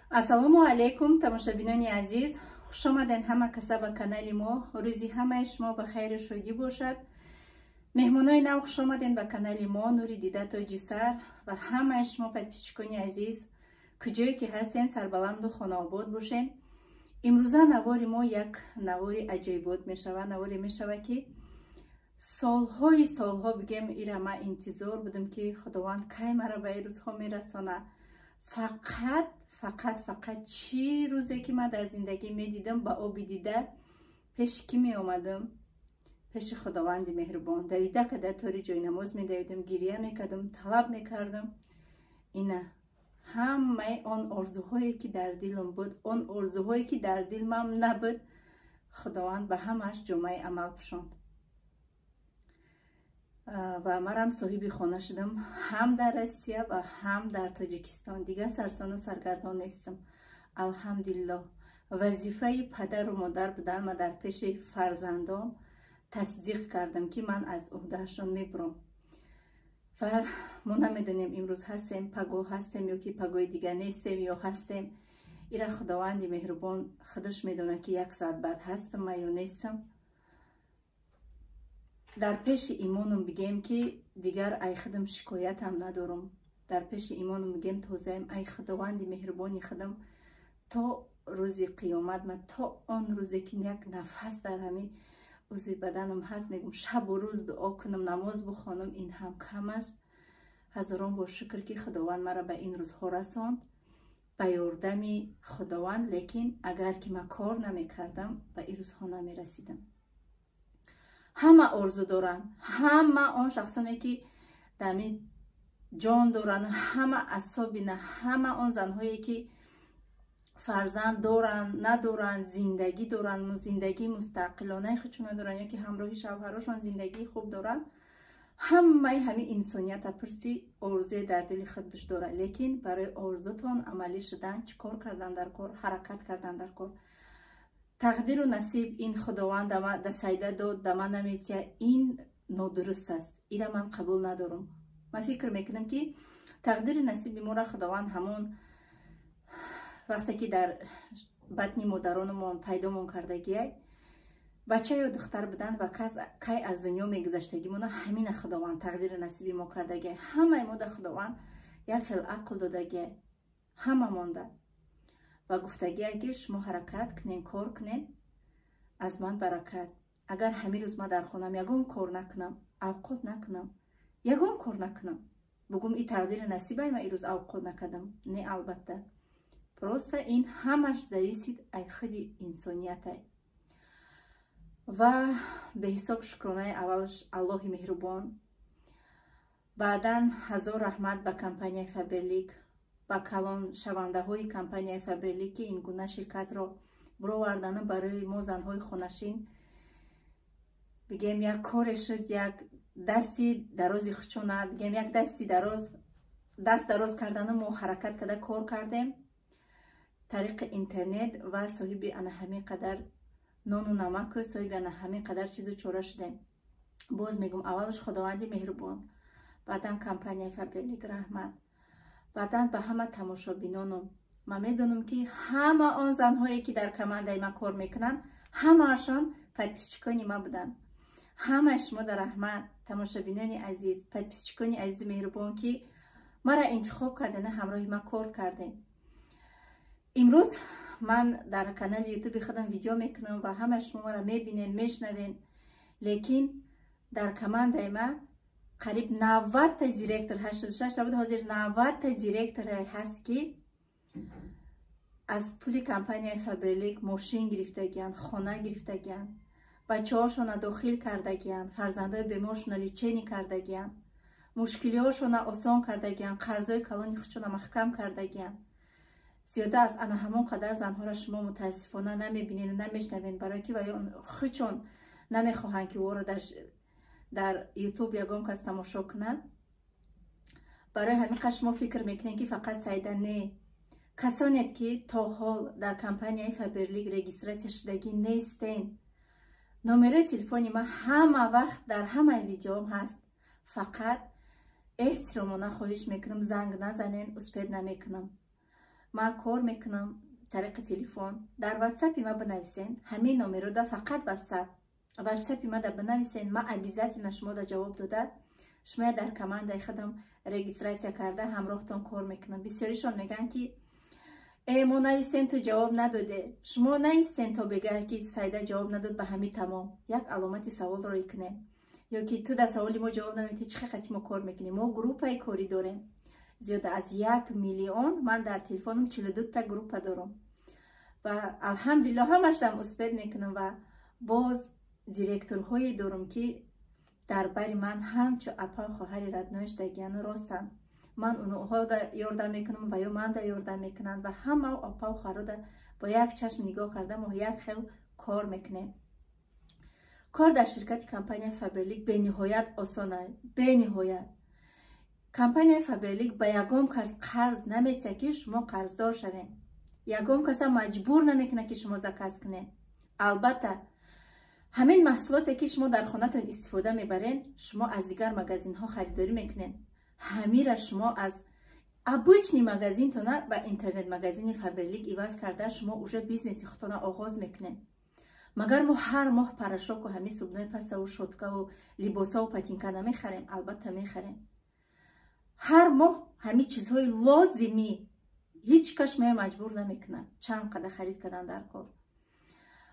Ассалому алайкум, тамошобинони азиз, хушомаден ҳама каса ба канали мо. Рӯзи ҳамаи шумо ба хайру шодӣ бошад. Меҳмонои нав, хушомаден ба канали мо, нури дида тоҷисар, ва ҳамаи шумо, подписчикони азиз, куҷое ки ҳастен, сарбаланду хонаобод бошен. Имрӯза навори мо як навори аҷоибот мешавад, наворе мешавад, ки солҳои солҳо, бигем, ира ма интизор будам, ки Худованд кай мара ба ин рӯзҳо мерасона. Фақат, фақат, фақат чӣ рӯзе ки ман дар зиндагӣ медидам, ба оби дида пеши кӣ меомадам? Пеши Худованди меҳрубон. Давида када тори ҷойнамоз медавидам, гирия мекардам, талаб мекардам. Ина ҳамаи он орзуҳое, ки дар дилам буд, он орзуҳое, ки дар дилмам набуд, Худованд ба ҳамааш ҷомаи амал пӯшонд ва марам соҳиби хона шудам, ҳам дар Россия ва ҳам дар Тоҷикистон. Дигар сарсону саргардон нестам, алҳамдулиллоҳ. Вазифаи падару модар будан ма дар пеши фарзандон тасдиқ кардам, ки ман аз уҳдаашон мебурам. Ва мо намедонем, имрӯз ҳастем, пагоҳ ҳастем ё ки пагоҳи дигар нестем ё ҳастем. Ира Худованди меҳрубон худаш медонад, ки як соат баъд ҳастам ма ё нестам. Дар пеши имоном бигем, ки дигар ай худам шикоятам надорам. Дар пеши имоном бигем, тозаем. Ай Худованди меҳрубони худам то рӯзи қиёмат, ма то он рӯзе ки як нафас дар ҳамин узви баданам ҳаст, мегум, шабу рӯз дуо кунам, намоз бухонам, ин ҳам кам аст. Ҳазорон бор шукр, ки Худованд мара ба ин рӯзҳо расонд, ба ёрдами Худованд. Лекин агар ки ман кор намекардам, ба ин рӯзҳо намерасидам. Ҳама орзу доранд, ҳама он шахсоне, ки дар ҳамин ҷон доранд, ҳама, асобина ҳама он занҳое, ки фарзанд доранд, надоранд, зиндагӣ доранд, зиндагии мустақилонаи худшона доранд ё ки ҳамроҳи шавҳарошон зиндагии хуб доранд, ҳамаи ҳамин инсонията пурси, орзуе дар дили худаш дорад. Лекин барои орзутон амалӣ шудан чӣ кор кардан дар кор? Ҳаракат кардан дар кор. Тақдиру насиб ин Худованд да Сайда дод, да ман наметия, ин нодуруст аст, ира ман қабул надорам. Ман фикр мекунам, ки тақдири насиби моро Худованд ҳамон вақте ки дар батни модаронамон пайдомон кардагиай, бача ё духтар будан ва кай аз дунё мегузаштагимона, ҳамина Худованд тақдири насиби мо кардагиай. Ҳамаи мо да Худованд як хел ақл додагиай, ҳама монда, ва гуфтагиай, ки шумо ҳаракат кунен, кор кунен, аз ман баракат. Агар ҳамин рӯз ман дар хонам ягон кор накунам, авқот накунам, ягон кор накунам, бугум, и тақдири насибай, ман ирӯз авқот накардам? Не, албатта. Просто ин ҳамаш зависит ай худи инсониятай. Ва беҳисоб шукронаи аввалаш Аллоҳи меҳрубон, баъдан ҳазор раҳмат ба компанияи Фаберлик, ба калоншавандаҳои компанияи Фаберлик, ки ин гуна ширкатро бировардану барои мо, занҳои хонашин, бигем, як коре шуд, як дасти дарози хучона, бигем, як дасти дароз, даст дароз кардану мо ҳаракат карда кор кардем тариқи интернет ва соҳиби ана ҳамин қадар нону намаку, соҳиби ана ҳамин қадар чизу чора шудем. Боз мегум, аввалаш Худованди меҳрубон, баъдан компанияи Фаберлик раҳмат, баъдан ба ҳама тамошобинонум. Ман медонам, ки ҳама он занҳое, ки дар командаи ман кор мекунанд, ҳамаашон подписчикони ман буданд. Ҳамаи шумо дар раҳмат, тамошобинони азиз, подписчикони азизи меҳрубон, ки маро интихоб кардена, ҳамроҳи ман кор кардем. Имрӯз ман дар канали Ютуби худам видео мекунам ва ҳамаи шумо маро мебинен, мешнавен. Лекин дар командаи ман қариб 90-та директор, 86-та буд, ҳозир 90-та директоре ҳаст, ки аз пули компанияи Фаберлик мошин гирифтагиянд, хона гирифтагиянд, бачаҳошона дохил кардагиянд, фарзандои беморшона лечение кардагиянд, мушкилиҳошона осон кардагиянд, қарзои калони худшона маҳкам кардагиянд. Зиёда аз ана ҳамон қадар занҳоро шумо мутаассифона намебинед, намешнавед, барое ки ваё худшон намехоҳанд, ки ӯро дар Ютуб ягон кас тамошо кунад. Барои ҳамин қадр шумо фикр мекунед, ки фақат Сайда. Не, касонед, ки то ҳол дар компанияи Фаберлик регистрация шудагӣ нестен, номерои телефони ман ҳама вақт дар ҳамаи видеоам ҳаст. Фақат эҳтиромона хоҳиш мекунам, занг назанен, успеть намекунам. Ман кор мекунам тариқи телефон. Дар ватсапи ма бинависен, ҳамин номерода, фақат ватсапи мада бинависен. Ма обязательно шумода ҷавоб дода, шумоя дар командаи худам регистрация карда, ҳамроҳтон кор мекунам. Бисёришон мегӯянд, ки э, мо нависем, ту ҷавоб надоде. Шумо наистен то бегӯяд, ки Сайда ҷавоб надод, ба ҳамин тамом, як аломати саволро икунем, ё ки ту дар саволи мо ҷавоб намедиҳӣ, чӣ хати мо кор мекунем? Мо группаи корӣ дорем, зиёда аз 1 миллион. Ман дар телефонам 42та группа дорам ва, алҳамдулилло, ҳамашам успеть мекунам. Ва боз директорҳое дорам, ки дар бари ман ҳамчу апа, хоҳари родной шудагияну ростанд. Ман онҳода ёрдам мекунам ва ё манда ёрдам мекунанд ва ҳама апау хоҳарода бо як чашм нигоҳ карда, мо як хел кор мекунем. Кор дар ширкати компания Фаберлик бениҳоят осона, бениҳоят. Компанияи Фаберлик ба ягон кас қарз наметиҳад, ки шумо қарздор шавед. Ягон каса маҷбур намекунад, ки шумо заказ кунед. Албатта, ҳамин маҳсулоте, ки шумо дар хонатон истифода мебаред, шумо аз дигар магазинҳо харидорӣ мекунед, ҳамира шумо аз обычный магазинтона ба интернет-магазини Фаберлик иваз карда, шумо уже бизнеси худтона оғоз мекунед. Магар мо ҳар моҳ порошоку ҳамин зубной паставу щёткаву либосаву ботинка намехарем? Албатта, мехарем. Ҳар моҳ ҳамин чизҳои лозимӣ, ҳеҷ кас шумоя маҷбур намекунад чанд қадар харид кардан дар кор.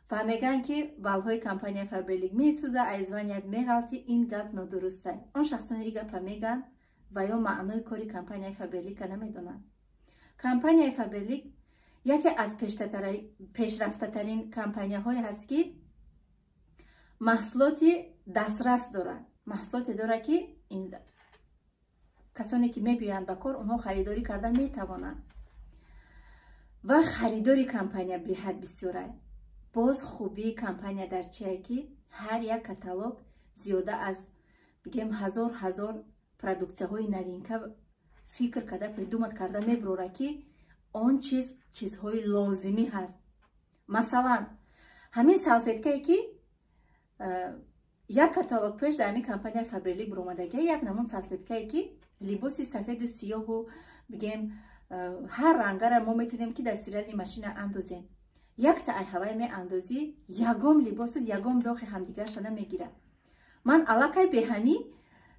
Ва мегӯянд, ки баллҳои компания Фаберлик месӯза, ай званият меғалти. Ин гап нодуруста. Он шахсоне ин гапа мегӯянд ва ё маънои кори компанияи Фаберлика намедонанд. Компанияи Фаберлик яке аз пешрафтатарин компанияҳое ҳаст, ки маҳсулоти дастрас дорад, маҳсулоте дорад, ки касоне ки мебиёянд ба кор, онҳо харидорӣ карда метавонанд. Ва харидори компания беҳад бисёра. Боз хубии компания дар чие, ки ҳар як каталог зиёда аз, бигем, ҳазор ҳазор продуксияҳои новинка фикр карда, придумать карда мебурора, ки он чиз чизҳои лозимӣ ҳаст. Масалан, ҳамин салфеткае, ки як каталог пеш дар ҳамин компанияи Фаберлик буромадагия, як намун салфеткае, ки либоси сафеду сиёҳу, бигем, ҳар рангара мо метавонем, ки дар стиральный машина андозем. Якта айҳавай меандозӣ, ягон либосу ягон доғи ҳамдигарша намегирад. Ман аллакай беҳамӣ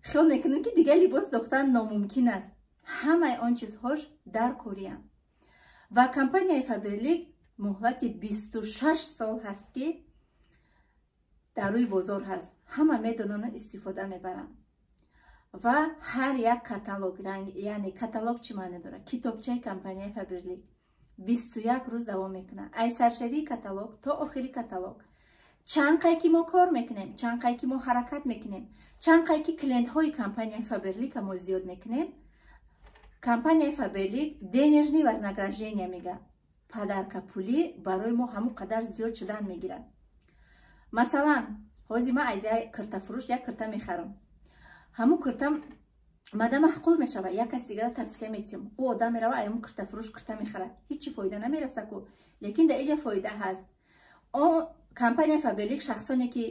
хиёл мекунам, ки дигар либос дохтан номумкин аст. Ҳамаи он чизҳош дар кориям. Ва компанияи Фаберлик муҳлати 26 сол ҳаст, ки дар рӯи бозор ҳаст, ҳама медонану истифода мебаранд. Ва ҳар як каталог, яъне каталог чӣ маъне дорад? Китобчаи компанияи Фаберлик 21 рӯз давом мекунад, ай саршавии каталог то охири каталог. Чанд қай ки мо кор мекунем, чанд қай ки мо ҳаракат мекунем, чанд қай ки клиентҳои компанияи Фаберлика мо зиёд мекунем, компанияи Фаберлик денежный вознаграждение мега, подарка пулӣ барои мо ҳамон қадар зиёд шудан мегирад. Масалан, ҳозир ман аз як киртафурӯш як кирта мехарам. Ҳамун кирта мада маъқул мешавад, як кас дигара тавсия метиҳам, ӯ одам мерава, ай ҳамун киртафурӯш кирта мехарад. Ҳечи фоида намераса ку, лекин дар иҷа фоида ҳаст. Он компанияи Фаберлик шахсоне, ки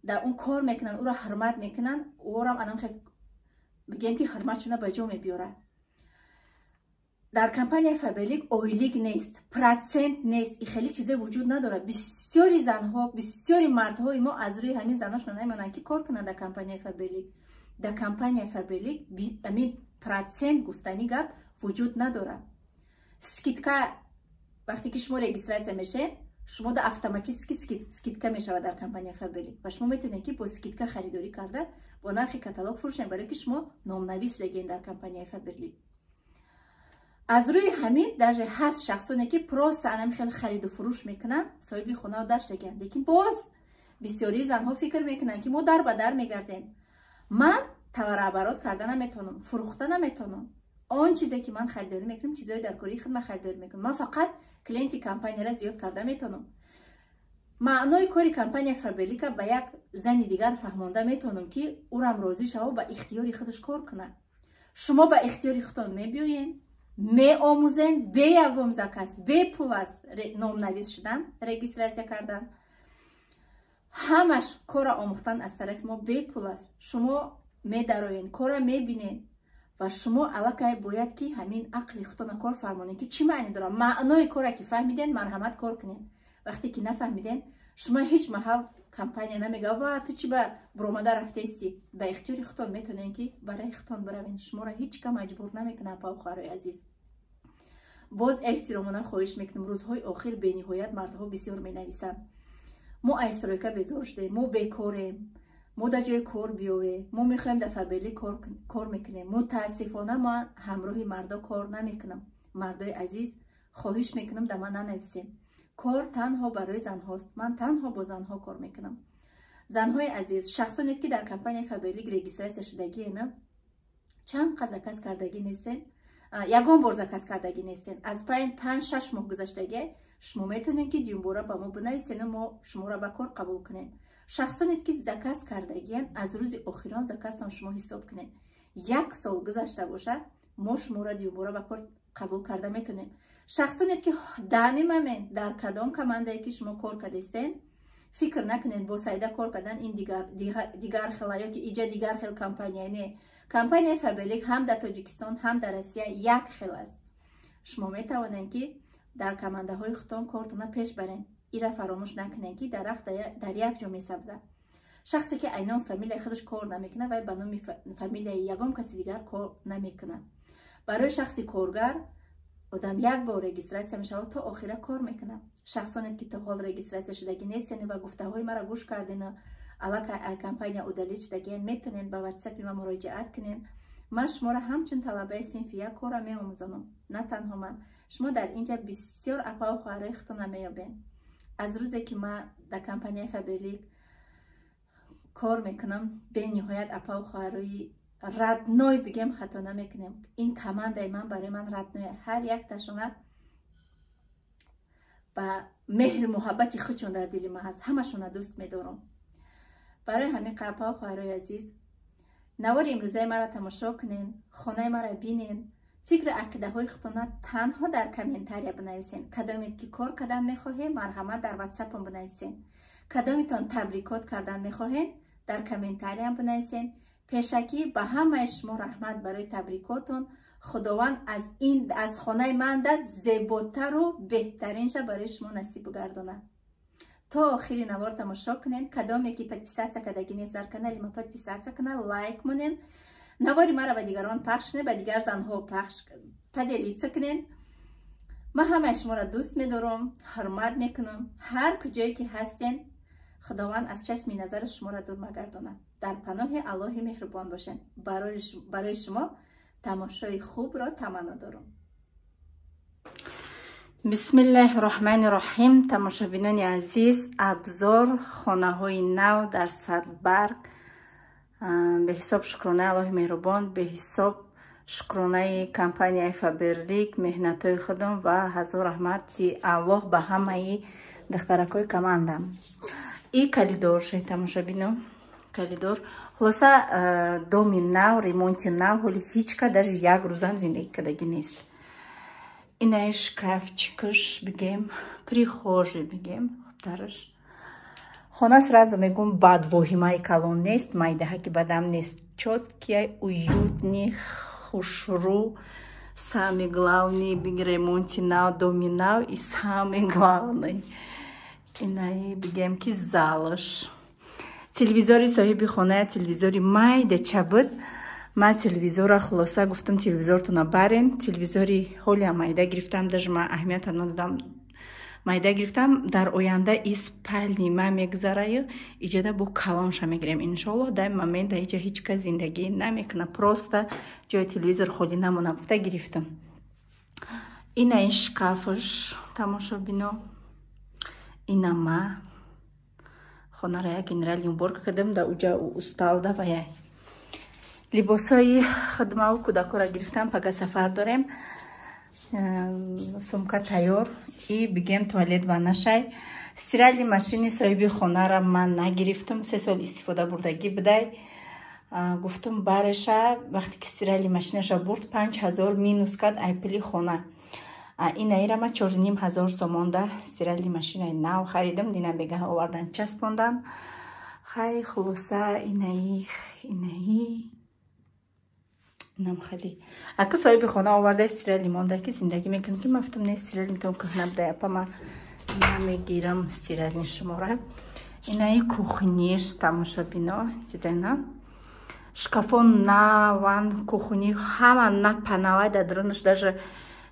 дар он кор мекунанд, ӯро ҳурмат мекунанд, ӯрам анам бигем, ки ҳурматшона ба ҷо мебиёрад. Дар компанияи Фаберлик ойлик нест, процент нест, и хеле чизе вуҷуд надорад. Бисёри занҳо, бисёри мардҳои мо аз рӯи ҳамин заношон намемонанд, ки кор кунанд дар компанияи Фаберлик. Дар компанияи Фаберлик ҳамин процент гуфтани гап вуҷуд надорад. Скидка, вақте ки шумо регистрация мешавед, шумо да автоматически скидка мешавад дар компанияи Фаберлик ва шумо метавонед, ки бо скидка харидорӣ карда, бо нархи каталог фурӯшед, барое ки шумо номнавис шудагиен дар компанияи Фаберлик. Аз рӯи ҳамин даже ҳаст шахсоне, ки просто анами хеле хариду фурӯш мекунанд, соҳиби хонау даштагианд. Лекин боз бисёрии занҳо фикр мекунанд, ки мо дар ба дар мегардем. Ман товарооборот карда наметавонам, фурӯхта наметавонам. Он чизе, ки ман харидорӣ мекунам, чизҳои дар кории худ ман харидорӣ мекунам. Ман фақат клиенти компанияра зиёд карда метавонам. Маънои кори компания Фаберлика ба як зани дигар фаҳмонда метавонам, ки ӯрам розӣ шава, ба ихтиёри худаш кор кунад. Шумо ба ихтиёри худтон мебиёед, меомӯзем, бе ягон заказ, бепул аст номнавис шудан, регистрация кардан. Ҳамаш кора омӯхтан аз тарафи мо бепул аст. Шумо медароед, кора мебинед. Ва шумо аллакай бояд ки ҳамин ақли худтона кор фармонед, ки чӣ маъне дорад. Маънои кора ки фаҳмиден, марҳамат, кор кунед. Вақте ки нафаҳмиден, шумо ҳеҷ маҳал компания намега: «Ва ту чӣ ба буромада рафтаисти?» Ба ихтиёри худтон метонен, ки барои худтон биравен. Шуморо ҳеҷ ка маҷбур намекунад. Апаву хоҳарои азиз, боз эҳтиромона хоҳиш мекунам. Рӯзҳои охир бениҳоят мардҳо бисёр менависанд: «Мо аз стройка безор шудем, мо бекорем, мо дар ҷои кор биёве, мо мехоҳем дар Фаберлик кор мекунем». Мутаассифона, ман ҳамроҳи мардо кор намекунам. Мардои азиз, хоҳиш мекунам, дар ман нанависем. Кор танҳо барои занҳост, ман танҳо бо занҳо кор мекунам. Занҳои азиз, шахсоне ки дар компанияи Фаберлик регистрация шудагиена, чанд қа заказ кардагӣ нестен, ягон бор заказ кардагӣ нестен, аз 5-6 моҳ гузаштагӣ, шумо метавонед, ки дуюмбора ба мо бинависену мо шуморо ба кор қабул кунем. Шахсоне ки заказ кардагиян, аз рӯзи охирон заказтон шумо ҳисоб кунед, як сол гузашта бошад, мо шуморо дуюмбора ба кор қабул карда метавонем. Шахсоне ки данный момент дар кадом командае ки шумо кор кардастен, фикр накунед, бо Сайда кор кардан ин дигар хела ё ки иҷа дигар хел компания. Не, компанияи Фаберлик ҳам дар Тоҷикистон, ҳам дар Россия як хел аст. Шумо метавонед, ки дар командаҳои худтон кортона пеш барен. Ира фаромӯш накунед, ки дарахт дар як ҷо месабзад. Шахсе ки айнон фамилияи худаш кор намекунад, вай ба номи фамилияи ягон каси дигар кор намекунад. Барои шахси коргар одам як бор регистрация мешавад, то охира кор мекунад. Шахсоне ки то ҳол регистрация шудагӣ нестен ва гуфтаҳои маро гӯш кардену аллакай компания удалить шудагиен, метавонед ба ватсапи ма муроҷиат кунед. Ман шуморо ҳамчун талабаи синфи як кора меомӯзонам. На танҳо ман, шумо дар инҷа бисёр апаву хоҳарои худтона меёбед. Аз рӯзе ки ман дар компанияи Фаберлик кор мекунам, бениҳоят апаву хоҳарои родной бигем, хато намекунем. Ин командаи ман барои ман родной. Ҳар якташона ба меҳри муҳаббати худшон дар дили ман ҳаст, ҳамашона дӯст медорам. Барои ҳамин, апаву хоҳарои азиз, навори имрӯзаи маро тамошо кунен, хонаи маро бинен, фикру ақидаҳои худтона танҳо дар комментария бинависен. Кадомед ки кор кардан мехоҳем, марҳамат, дар ватсапон бинависен. Кадометон табрикот кардан мехоҳем, дар комментариям бинависен. Пешакӣ ба ҳамаи шумо раҳмат барои табрикотон. Худованд аз ин аз хонаи манда зеботару беҳтаринша барои шумо насиб гардонад. То охири навор тамошо кунен. Кадоме ки подписаться кардагӣ нест дар канали ма, подписаться кунад, лайк монен, навори маро ба дигарон пахш кунед, ба дигар занҳо пахш, поделиться кунен. Ман ҳамаи шуморо дӯст медорам, ҳурмат мекунам. Ҳар куҷое ки ҳастен, Худованд аз чашми назари шуморо дур магардонад. Дар паноҳи Аллоҳи меҳрубон бошед. Барои шумо тамошои хубро таманно дорам. Бисмиллаҳи роҳмани роҳим. Тамошобинони азиз, обзор хонаҳои нав дар Садбарг. Беҳисоб шукронаи Аллоҳи меҳрубон, беҳисоб шукронаи компанияи Фаберлик, меҳнатҳои худам ва ҳазор раҳмати Аллоҳ ба ҳамаи духтаракҳои командам. И коридор шай, тамошобино, коридор. Хулоса, доми нав, ремонти нав, ҳоли ҳеҷ ка даже як рӯзам зиндагӣ кардагӣ нест. Инаи шкафчикаш бигем, прихожий бигем, хубтараш. Хона, сразу мегум, бад воҳимаи калон нест, майдаҳаки бадам нест, чёткий, уютный, хушрӯ. Самый главный, ремонти нав, доми нав и самый главный, инаи бигем ки залаш. Телевизори соҳиби хона телевизори майдача буд. Ман телевизора, хулоса, гуфтам: «Телевизортона барен». Телевизори ҳолиам майда гирифтам, даже ман аҳамията надодам, майда гирифтам. Дар оянда и спальни ман мегузараю, иҷода бо калонша мегирем, иншоллоҳ. Дар момент дар иҷа ҳеҷ кас зиндагӣ намекуна, просто ҷои телевизор холӣ намона гуфта гирифтам. Ина ин шкафаш, тамошобино. Ина ма хонаро як генеральный уборка кардам, да уҷа усталда ва яй либосҳои хидмаву кӯдакҳоро гирифтам. Пага сафар дорем, сумка тайёр. И бигем, туалет ваннашай. Стиральный машини соҳиби хонара ман нагирифтам, 3 сол истифода бурдагӣ будай. Гуфтам бареша. Вақте ки стиральный машинаша бурд, 5000 минус кард ай пули хона. Инаира ма 4500 сомонда стиральный машинаи нав харидам. Дина бегаҳ овардан, часпондам. Хай, хулоса, инаи Инам хеле. Ака соҳиби хона оварда стиральный монда ки зиндагӣ мекунем, ки ман гуфтам не, стиральный тон кӯҳна буда, апа, ман намегирам стиральный шумора. Инаи кухниш, тамошобино, дидена? Шкафон наван, кухни ҳама напанавай, дар дарунаш даже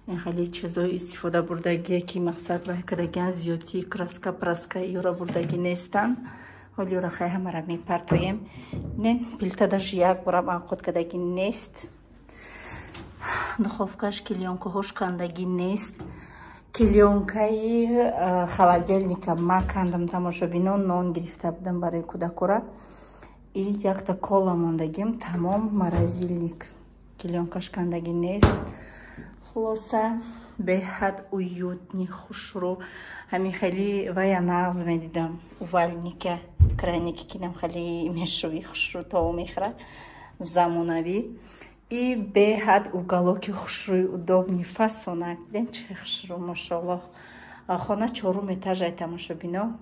хеле чизои истифода бурдагие ки мақсад вай кардагиан, зиёдтии краска праска ёра бурдагӣ нестанд. Ҳоли ёра хай ҳамара мепартоем. Не, плита даже як борам авқот кардагӣ нест. Духовкаш клеёнкаҳош кандагӣ нест. Клеёнкаи холодильника ма кандам, тамошобино, нон гирифта будам барои кӯдакора. И якта кола мондагим, тамом. Морозильник клеёнкаш кандагӣ нест. Хулоса, беҳад уютный, хушрӯ. Ҳамин хеле вая нағз медидам. Умывальника, краники кинам хеле мешӯи, хушрӯ то мехӯра, замонавӣ. И беҳад уголоки хушрӯи, удобный, фасонак. Диден чӣ хушрӯ, машоаллоҳ. Хона чорум этажай, тамошобино.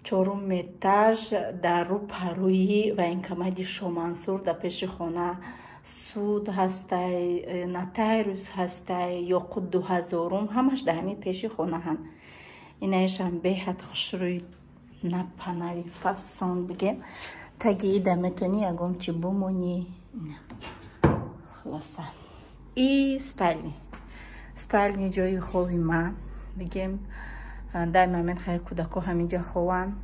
Чорум этаж дар рӯ парӯи военкомати Шомансур, дар пеши хона суд ҳастай, нотариус ҳастай, Ёқут 2000-ум, ҳамаш дар ҳамин пеши хонаҳанд. Инаишам беҳад хушрӯи, напанави, фасон бигем. Таги ида метавонӣ ягон чи бумонӣ. Хулоса. И спальни. Спальни ҷои хоби ма бигем. Дар момент хайр кӯдако ҳаминҷа хованд.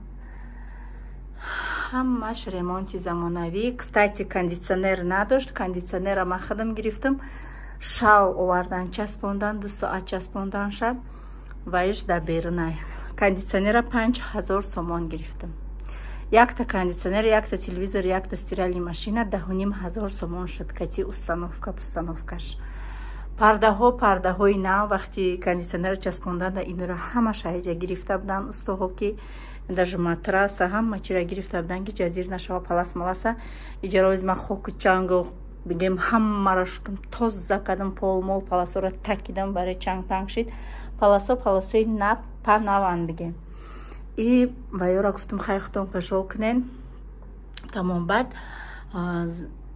Ҳамаш ремонти замонавӣ. Кстати, кондитсионер надошт. Кондитсионера ман худам гирифтам. Шав овардан, часпондан, 2 соат часпондан шаб. Ваиш дар берунай. Кондитсионера 5000 сомон гирифтам. Якта кондитсионер, якта телевизор, якта стиральный машина 10 500 сомон шуд кати установка пустановкаш. Пардаҳо пардаҳои нав, вақти кондитсионер часпондан инро ҳамаш ҳайҷа гирифта буданд устоҳо, ки даже матраса ҳама чира гирифта буданд, ки ҷазир нашава, палас маласа. Иҷароиз ман хоку чангу бигем ҳамаро шукм тоза кардам, полмол паласоро такидам, барои чанг панг шид. Паласо паласои нап па наванд бигем. И ваёра гуфтам, хай худтон пашол кунен. Тамом, баъд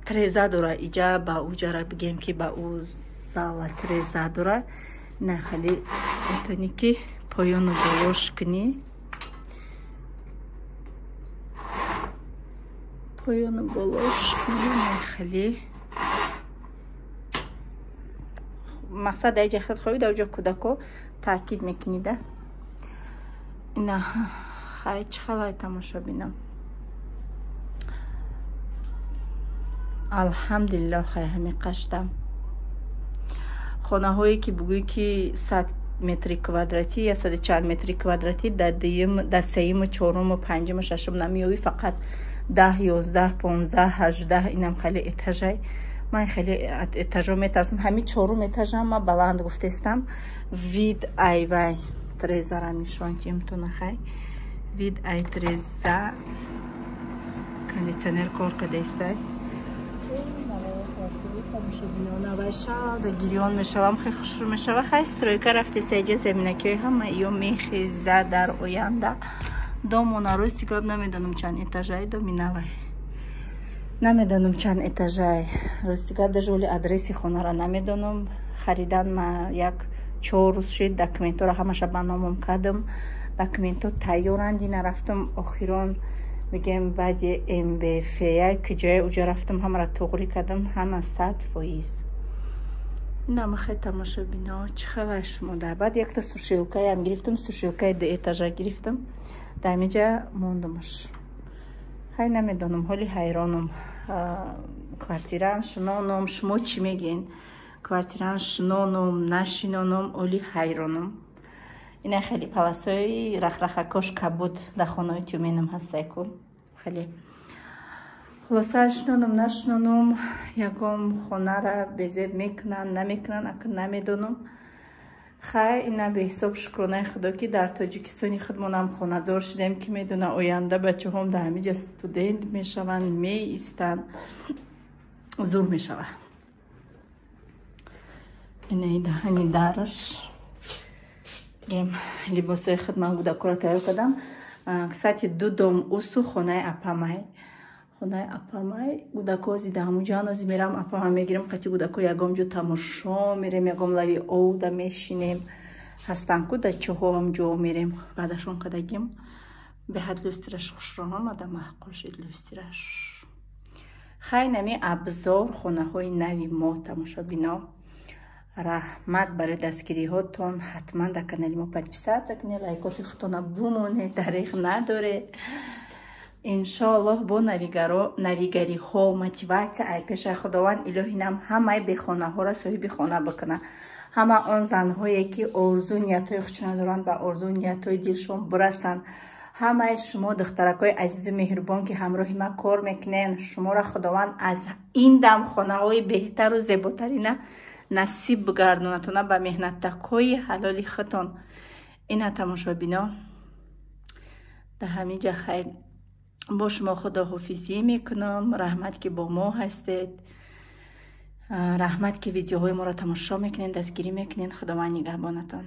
треза дора иҷа ба уҷара бигем, ки ба ӯ зала треза дора. На хеле метавонӣ ки поёну болош кунӣ. Поёну болош кунӣ, хеле мақсад дар ҷа худ хоҳӣ, дар ҷо кӯдако таъкид мекунӣ да. Ина хай чӣ халай, тамошобино. Алҳамдулиллоҳ, хай ҳамин қаштам. Хонаҳое ки бугӯӣ ки 100 метри квадратӣ я саду чанд метри квадратӣ, дар дуюм, дар сеюму, чоруму, панҷуму, шашум намеёвӣ, фақат 10, 11, 15, 18, инам хеле этажай. Ман хеле этажо метарсам. Ҳамин чорум этажам ма баланд гуфтестам. Вид айвай трезара нишон тимтона хай. Вид ай треза, кондитсионер кор кардестай. Тамошобинона, шада гирён мешавам, хеле хушрӯ мешава. Хай стройка рафтеста, иҷа заминакиҳои ҳама ё мехеза дар оянда. Домона рости гап намедонам чанд этажай, доми навай. Намедонам чанд этажай. Рости гап даже оли адреси хонара намедонам. Харидан ма як 4 рӯз шид, документҳоро ҳамаша ба номам кардам. Документҳо тайёранд, дина рафтам охирон бигем баъди МБФ ки ҷоя уҷа рафтам, ҳамаро туғрӣ кардам, ҳама 100%. Инам хай, тамошобино, чӣ хелай шумо дар. Баъд якта сушилкаям гирифтам, сушилкаи ду этажа гирифтам. Дар ҳаминҷа мондамаш. Хай намедонам, ҳоли ҳайронам. Квартираам шиноном, шумо чӣ мегӯен? Квартираам шиноном, нашиноном, оли ҳайронам. Ина хеле паласои рахрахакош кабуд дар хонаҳои Тюменам ҳастай ку. Хеле. Хулоса, шиноном, нашиноном, ягон хонара безеб мекунанд, намекунанд, ака намедонам. Хай ина беҳисоб шукронаи худо, ки дар Тоҷикистони худмонам хонадор шудем, ки медона оянда бачаҳом дар ҳамиҷа студент мешаванд, меистанд, зур мешавад. Инаи даҳани дараш гем, либосҳои худ ман кӯдакоро тайёр кардам. Кстати, ду дом усу хонаи апамай. Хонаи апамай, гудако зида ҳамуҷо ҳанози мерам, апама мегирам, қати гудако ягон ҷо тамошо мерем, ягон лави овда мешинем. Ҳастан ку дачаҳо, ҳамҷо мерем. Баъдашон кадагим. Беҳад люстраш хушро омада, маъқул шид люстраш. Хай, нами обзор хонаҳои нави мо, тамошобино. Раҳмат барои дастгириҳотон. Ҳатман дар канали мо подписаться кунед, лайкоти худтона бумонед, дареғ надоред. Иншоаллоҳ, бо навигариҳо, мотиватсия ай пешаи Худованд. Илоҳи нам ҳамаи бехонаҳоро соҳиби хона бикунад. Ҳама он занҳое, ки орзу ниятҳои худшона доранд, ба орзу ниятҳои дилшон бирасанд. Ҳамаи шумо, духтаракҳои азизу меҳрубон, ки ҳамроҳи ман кор мекунед, шуморо Худованд аз ин дам хонаҳои беҳтару зеботарина насиб бигардонатона ба меҳнаттакҳои ҳалоли худтон. Ина, тамошобино, дар ҳамин ҷа хайр, бо шумо худоҳофизӣ мекунам. Раҳмат, ки бо мо ҳастед. Раҳмат, ки видеоҳои моро тамошо мекунед, дастгирӣ мекунед. Худованд нигаҳбонатон.